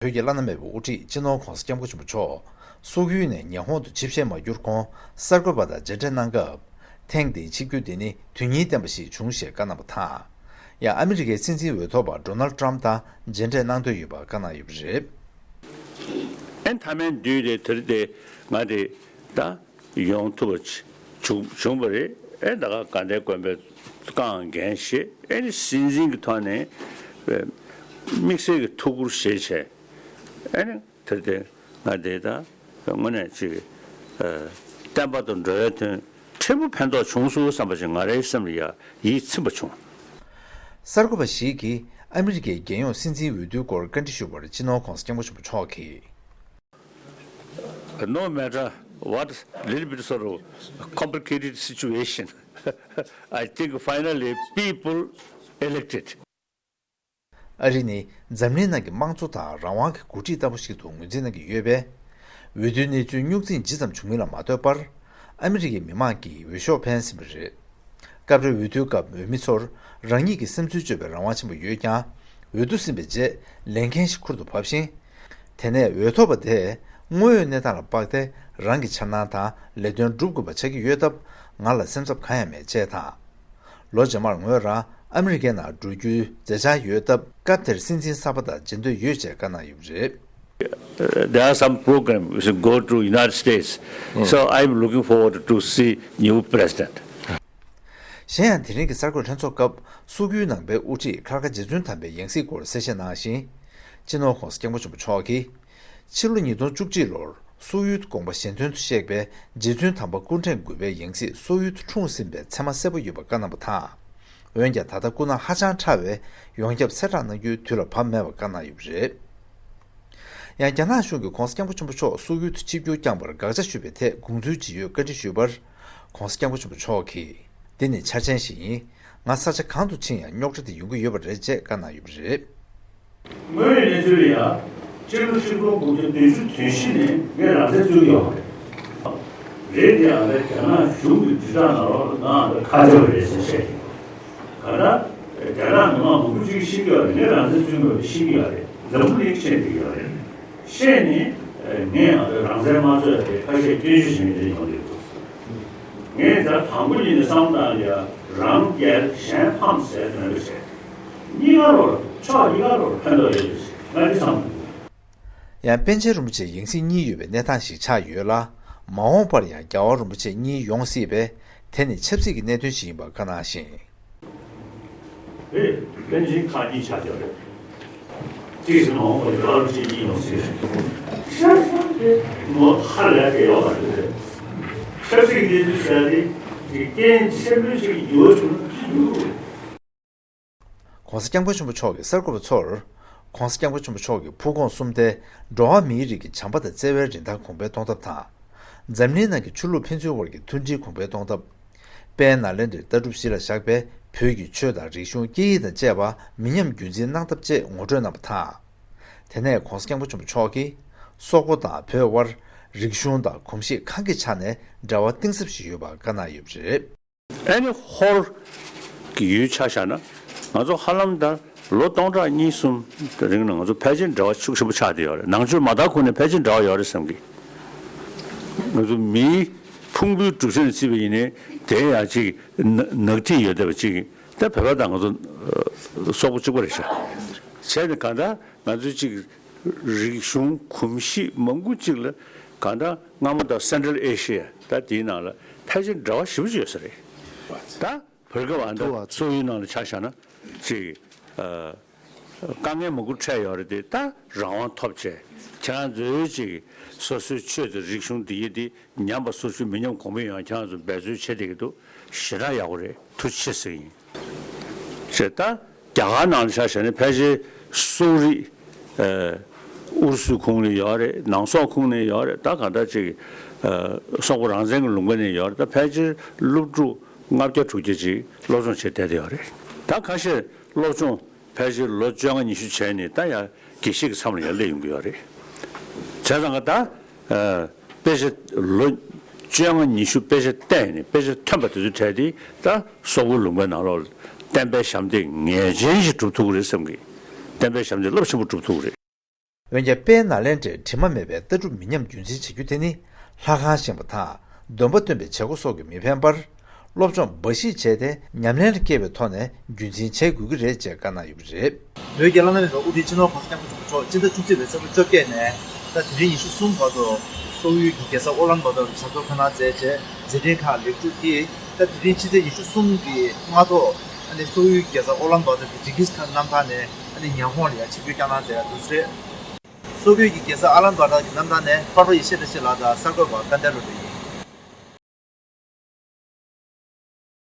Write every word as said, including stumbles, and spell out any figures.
བོད་ཀྱི་བླ་ན་མེད་པའི་དབུ་ཁྲིད་སྤྱི་ནོར་༧གོང་ས་༧སྐྱབས་མགོན་ཆེན་པོ་མཆོག་སོག་ཡུལ་ནས་ཉི་ཧོང་དུ་ཆིབས་ཞལ་མ་བསྒྱུར་གོང་གསར་འགོད་པ་དང་མཇལ་འཕྲད་གནང་སྐབས། ཐེངས་འདིའི་ཆིབས་བསྒྱུར་འདི་ནི་དོན་སྙིང་ལྡན་པ་ཞིག་བྱུང་ཞེས་བཀའ་གནང་བ་དང་། ཡང་ཨ་མི་རི་ཀའི་སྲིད་འཛིན་འོས་ཐོབ་པ་ཌོ་ནལ་ཊམ་དང་མཇལ་འཕྲད་གནང་འདོད་ཡོད་པ་བཀའ་གནང་ཡོད་པ་རེད། ཨན་ཐ་མན་དུས་དེ་དེར་དེ་ང་དེ་ད་ཡོང་ཐུབ་པ་བྱུང་བྱུང་བ་རེད། ཨེ་ད་ག་དགའ་ལྡན་དགོན་པའི་བསྐང་འགན་བཞེས། ཨེ་ནི་སྲིད་འཛིན་གྱི་ཐོག་ནས་དམིགས་བསལ་གྱི་ཐུགས་ཁུར་བཞེས་བྱས། ཨེ་ནི་དེར་དེ་ང་དེ་ད་དངོས་གནས་ཅིག་བསྟན་པ་དང་འགྲོ་བའི་དོན་ཕྲན་བུ་ཕན་ཐོགས་བྱུང་སོང་བསམ་པ་ཞིག་ང་རའི་སེམས་ལ་ཡ་ཡིད་ཚིམ་པ་བྱུང་། གསར་འགོད་པ་ཞིག་གིས་ཨ་མི་རི་ཀའི་རྒྱལ་ཡོངས་སྲིད་འཛིན་འོས་བསྡུའི་སྐོར་བཀའ་འདྲི་ཞུས་པར་སྤྱི་ནོར་༧གོང་ས་༧སྐྱབས་མགོན་ཆེན་པོ་མཆོག་གིས། No matter what little bit sort of complicated situation, I think finally people elected. ཨ་རི་ནི་འཛམ་གླིང་ནང་གི་དམངས་གཙོ་དང་རང་དབང་གི་འགོ་ཁྲིད་ལྟ་བུ་ཞིག་ཏུ་ངོས་འཛིན་གནང་གི་ཡོད་པས། འོས་བསྡུའི་གནས་ཚུལ་རྙོག་འཛིང་ཇི་ཙམ་བྱུང་མིན་ལ་མ་ལྟོས་པར། ཨ་མི་རི་ཀའི་མི་མང་གིས་འོས་ཤོག་འཕེན་ཟིན་པ་རེད། སྐབས་རེ་འོས་བསྡུའི་སྐབས་འོས་མི་ཚོར་རང་ཉིད་ཀྱི་བསམ་ཚུལ་བརྗོད་པའི་རང་དབང་ཆེན་པོ་ཡོད་ཀྱང་། འོས་བསྡུ་ཟིན་པའི་རྗེས་ལས་འགན་ཞིག་ཁུར་དུ་བབས་ཤིང་། དེ་ནས་འོས་ཐོབ་པ་དེས་དངོས་ཡོད་གནས་སྟངས་ལ་དཔག་སྟེ་རང་གི་འཆར་སྣང་དང་ལས་དོན་སྒྲུབ་དགོས་པ་ཆགས་ཀྱི་ཡོད་སྟབས་ང་ལ་སེམས་འཚབ་གང་ཡང་མེད་ཅེས་དང་། ལོ་རྗེས་མར་ངོས་རང་ཨ་མི་རི་ཀའི་ནང་འགྲོ་རྒྱུའི་མཛད་འཆར་ཡོད་སྟབས། སྐབས་དེར་སྲིད་འཛིན་གསར་པ་དང་མཇལ་འདོད་ཡོད་ཅེས་བཀའ་གནང་ཡོད་པ་རེད། There are some programs which go to United States. So I'm looking forward to see new president. གཞན་ཡང་དེ་རིང་གི་གསར་འགོད་ལྷན་ཚོགས་སྐབས་སོག་ཡུལ་ནང་པའི་དབུ་ཁྲིད་ཁ་ཁ་རྗེ་བཙུན་དམ་པའི་ཡང་སྲིད་སྐོར་གསལ་བཤད་གནང་ཞིང་། སྤྱི་ནོར་༧གོང་ས་༧སྐྱབས་མགོན་ཆེན་པོ་མཆོག་གིས། ཕྱི་ལོ་ཉིས་སྟོང་བཅུ་གཅིག་ལོར་སོག་ཡུལ་དུ་དགོངས་པ་གཞན་དོན་དུ་གཤེགས་པའི་རྗེ་བཙུན་དམ་པ་སྐུ་ཕྲེང་དགུ་པའི་ཡང་སྲིད་སོག་ཡུལ་དུ་འཁྲུངས་ཟིན་པའི་མཚན་མ་གསལ་པོ་ཡོད་པ་བཀའ་གནང་བ་དང་། འོན་ཀྱང་ད་ལྟ་སྐུ་ན་ཧ་ཅང་ཕྲ་བས་ཡོངས་ཁྱབ་གསལ་བསྒྲགས་གནང་རྒྱུའི་དུས་ལ་བབ་མེད་པ་བཀའ་གནང་ཡོད་པ་རེད། ཡང་རྒྱ་ནག་གཞུང་གིས་༧གོང་ས་༧སྐྱབས་མགོན་ཆེན་པོ་མཆོག་སོག་ཡུལ་དུ་ཆིབས་བསྒྱུར་བསྐྱངས་པར་དགག་བྱ་ཞུས་པའི་ཐད་དགོངས་ཚུལ་ཇི་ཡོད་བཀའ་འདྲི་ཞུས་པར། ༧གོང་ས་༧སྐྱབས་མགོན་ཆེན་པོ་མཆོག་གིས། འདི་ནི་འཆར་ཅན་ཞིག་ཡིན། ང་ས་ཆ་གང་དུ་ཕྱིན་ཡང་རྙོག་དྲ་དེ་ཡོང་གི་ཡོད་པ་རེད་ཅེས་བཀའ་གནང་ཡོད་པ་རེད། དངོས་ཡོད་གནས་ཚུལ་ལ་ཡང་། སྤྱི་ལོ་ཆིག་སྟོང་དགུ་བརྒྱ་བདུན་ཅུ་དོན་བཞི་ནས་ངས་རང་བཙན་རྩོད་ཀྱི་ཡོད་རེད། རེད་དེ་ཡང་རྒྱ་ནག་གཞུང་གི་དྲིལ་བསྒྲགས་ནང་ལོགས་ལ་ང་ཁ་ཆེ་བ་རེད་ཟེར་བཤད་ཀྱི་ཡོད། གང་ལྟར། རྒྱ་ནག་མི་མང་མང་པོ་ཅིག་ཤེས་ཀྱི་ཡོད་རེད། ངས་རང་བཙན་རྩོད་ཀྱི་ཡོད་རེད་ཤེས་ཀྱི་ཡོད་རེད། འཛམ་བུ་གླིང་ཤེས་ཀྱི་ཡོད་རེད། ཤེས་ནས་ངས་ང་ཚོའི་རང་བཙན་མ་རྩོད་ཡ་དེ་ཁ་ཤས་སྐྱོན་བརྗོད་བྱེད་མཁན་དེ་ཡོང་གི་འདུག་ངས་ད་དང་པོ་ཉིད་ནས་བསམ་བློ་བཏང་ཡ་རང་རྒྱལ་གཞན་ཕམ་ཟེར་དོན་དུ་བྱས། གཉིས་ཀ་ལོར་ཕྱོགས་གཉིས་ཀ་ལོར་ཕན་ཐོགས་ཡོད་ཅེས་ང་འདི་བསམ་གྱི་འདུག་ཡང་པཎ་ཆེན་རིན་པོ་ཆེ་ཡང་སྲིད་གཉིས་ཡོད་པའི་གནས་སྟངས་ཤིག་ཆགས་ཡོད་ལ། མ་འོངས་པར་ཡང་རྒྱལ་བ་རིན་པོ་ཆེ་གཉིས་ཡོང་སྲིད་པས། དེ་ནི་ཆབ་སྲིད་ཀྱི་གནད་དོན་ཞིག་ཡིན་པ་བཀའ་གནང་ཞིང་། རེད། པཎ་ཆེན་ཁག་གཉིས་ཆགས་ཀྱི་ཡོད་རེད། གཅིག་ཟེར་མ་འོངས་པར་རྒྱལ་བ་རིན་པོ་ཆེ་གཉིས་ཡོང་སྲིད་རེད། ཤ་ཤ་དེ་ངོ་ཧ་ལས་ཀྱི་ཡོད་པ་རེད། ཆབ་སྲིད་ཀྱི་གནས་ཚུལ་ཟེར་ཏེ་དེ་རྐྱེན་ཆེན་པོ་ཞིག་ཡོད་བྱུང་ན་ཅི་འདུག ༸གོང་ས་༸སྐྱབས་མགོན་ཆེན་པོ་མཆོག་གིས་གསར་འགོད་པ་ཚོར། ༸གོང་ས་༸སྐྱབས་མགོན་ཆེན་པོ་མཆོག་གིས་ཕུགས་དགོངས་གསུམ་ལྡན་འགྲོ་བ་མིའི་རིགས་ཀྱི་བྱམས་པ་དང་བརྩེ་བའི་རིན་ཐང་གོང་འཕེལ་གཏོང་ཐབས་དང་། འཛམ་གླིང་ནང་གི་ཆོས་ལུགས་ཕན་ཚུན་དབར་གྱི་མཐུན་སྒྲིལ་གོང་འཕེལ་གཏོང་ཐབས། དཔལ་ནཱ་ལེནྡྲའི་ལྟ་གྲུབ་གཞི་ལ་བཞག་པའི་བོད་ཀྱི་ཆོས་དང་རིག་གཞུང་སྐད་ཡིག་དང་བཅས་པ་མི་ཉམས་རྒྱུན་འཛིན་གནང་ཐབས་བཅས་ངོ་སྤྲོད་གནང་བ་དང་། དེ་ནས་༸གོང་ས་༸སྐྱབས་མགོན་ཆེན་པོ་མཆོག་གིས་སོག་པོ་དང་བོད་དབར་རིག་གཞུང་དང་གོམས་གཤིས་གང་གི་ཆ་ནས་འབྲེལ་བ་གཏིང་ཟབ་ཞིག་ཡོད་པ་བཀའ་གནང་ཡོད་པ་རེད། ཨ་ནི་ཧོར་གྱི་ཡུལ་ཆ་བཞག་ན། ང་ཚོ་ཧ་ལམ་ད་ལོ་སྟོང་ཕྲག་གཉིས་གསུམ་རིང་ལ་ང་ཚོ་ཕལ་ཆེར་འབྲེལ་བ་ཤུགས་ཆེན་པོ་ཆགས་བསྡད་ཡོད་རེད། ནང་ཆོས་མ་དར་གོང་ནས་ཕལ་ཆེར་འབྲེལ་བ་ཡོད་རེད་བསམ་གི། ང་ཚོ་མིའི་ཕུང་པོའི་གྲུབ་ཆ་ནས་བརྩིས་པ་ཡིན་ནའི་དེ་ཡང་ཅིག་ནག་ནག་ཐིག་ཡོད་བསྡད་པ་ཅིག་ད་བོད་པ་དང་ང་ཚོ་སོག་པོ་གཅིག་པ་རེད་ཤག་བྱས་ནས་གང་ལྟར་ང་ཚོ་ཅིག་རིག་གཞུང་གོམས་གཤིས་མང་པོ་ཅིག་ལ་གང་ལྟར་སྔ་མོ་དང་སེན་ཊྲལ་ཨེ་ཤི་ཡ་ད་དེའི་ནང་ལ་ཕལ་ཆེར་འབྲེལ་བ་ཞེ་པོ་ཅིག་ཡོད་ས་རེད། ད་བར་སྐབས་ཨ་ད་སོག་ཡུལ་ནང་ལ་ཆ་བཞག་ན་ཅིག་ཨ། དཀའ་ངལ་མང་པོ་འཕྲད་ཡོད་རེད་དེ། ད་རང་དབང་ཐོབ་བྱས་ཁྱེད་རང་ཚོའི་ཅིག་སོ་སོའི་ཆོས་དང་རིག་གཞུང་འདི་ཡི་འདི་ཉམས་པ་སོར་ཆུད་མི་ཉམས་གོང་འཕེལ་ཡོང་ཁྱེད་རང་ཚོ་འབད་རྩོལ་བྱེད་བསྡད་ཀྱི་འདུག་ཞེ་དྲག་ཡག་པོ་རེད། ཐུགས་རྗེ་ཆེ་ཟེར་གྱི་ཡིན། ཞེས་ད་རྒྱ་གར་ནང་ལ་ཆ་བཞག་ན་ཕལ་ཆེར་སོག་རིགས་ཨ་ཨུ་རུ་སུའི་ཁོངས་ནས་ཡོད་རེད། ནང་སོག་ཁོངས་ནས་ཡོད་རེད། ད་གང་ལྟར་ཅིག་ཨ་སོག་པོ་རང་བཙན་གྱི་ལུང་པ་ནས་ཡོད་རེད། ད་ཕལ་ཆེར་སློབ་ཕྲུག་ལྔ་བརྒྱ་དྲུག་བརྒྱ་ཅིག་སློབ་སྦྱོང་བྱེད་བསྡད་ཡོད་རེད། ད་ཁ་ཤས་སློབ་སྦྱོང་ཕལ་ཆེར་ལོ་བཅོ་ལྔ་ཉི་ཤུ་བྱས་ནས་ད་ཡང་དགེ་བཤེས་ཀྱི་མཚམས་ལ་ཡང་སླེབས་ཡོང་གི་ཡོད་རེད། བྱས་ཙང་ཀ་ད་ཨ་དཔེ་ཆ་ལོ་བཅོ་ལྔ་ཉི་ཤུ་དཔེ་ཆ་བལྟས་ནས་དཔེ་ཆ་ཐོན་པ་དེ་ཚོ་བྲལ་ཏེ་ད་སོག་པོའི་ལུང་པའི་ནང་ལོགས་ལ་བསྟན་པའི་ཞབས་འདེགས་ངེས་ཅན་ཞིག་སྒྲུབ་ཐུབ་ཀྱི་རེད་བསམ་གི། བསྟན་པའི་ཞབས་འདེགས་རླབས་ཆེན་པོ་སྒྲུབ་ཐུབ་ཀྱི་རེད། འོན་ཀྱང་དཔལ་ནཱ་ལེནྡྲའི་དྲི་མ་མེད་པའི་ལྟ་གྲུབ་མི་ཉམས་རྒྱུན་འཛིན་བྱ་རྒྱུ་དེ་ནི་ལྷ་ཁང་བཞེངས་པ་དང་། སྡོམ་པ་བཏོན་པའི་བྱེད་སྒོ་སོགས་ཀྱིས་མི་ཕན་པར། སློབ་སྦྱོང་འབའ་ཞིག་བྱས་ཏེ་ཉམས་ལེན་ལ་བསྐྱལ་བའི་ཐོག་ནས་རྒྱུན་འཛིན་བྱེད་དགོས་ཀྱི་རེད་ཅེས་བཀའ་གནང་ཡོད་པ་རེད། བོད་ཀྱི་བླ་ན་མེད་པའི་དབུ་ཁྲིད་སྤྱི་ནོར་༸གོང་ས་༸སྐྱབས་མགོན་ཆེན་པོ་མཆོག་སྤྱི་ཟླ་བཅུ་གཅིག་པའི་ཚེས་པ་བཅོ་བརྒྱད་ནས་ད་དེ་རིང་ཉི་ཤུ་གསུམ་བར་དུ་སོག་ཡུལ་གྱི་རྒྱལ་ས་ཨོ་ལན་བྷ་ཏོར་གྱི་ཞབས་ཏོག་ཁ་སྣོན་མཛད་རྗེས་མཛད་འཕྲིན་ཁག་ལེགས་གྲུབ་ཀྱིས་ད་དེ་རིང་ཕྱི་ཚེས་ཉི་ཤུ་གསུམ་གྱི་སྔ་དྲོ་ཨ་ནི་སོག་ཡུལ་རྒྱལ་ས་ཨོ་ལན་བྷ་ཏོར་གྱི་ཇིང་གིས་ཁཱན་གནམ་ཐང་ནས་ཨ་ནི་ཉི་ཧོང་ལ་ཡང་ཆིབས་བསྒྱུར་བསྐྱངས་གནང་མཛད་ཡོད་པ་རེད། སོག་ཡུལ་གྱི་རྒྱལ་ས་ཨ་ལན་བྷ་ཏོར་གྱི་གནམ་ཐང་ནས་དཔལ་སྤྲུལ་ཡེ་ཤེས་བཀྲ་ཤིས་ལགས་དང་གསར་འགོད་པ་སྐལ་ལྡན་རྡོ་རྗེ།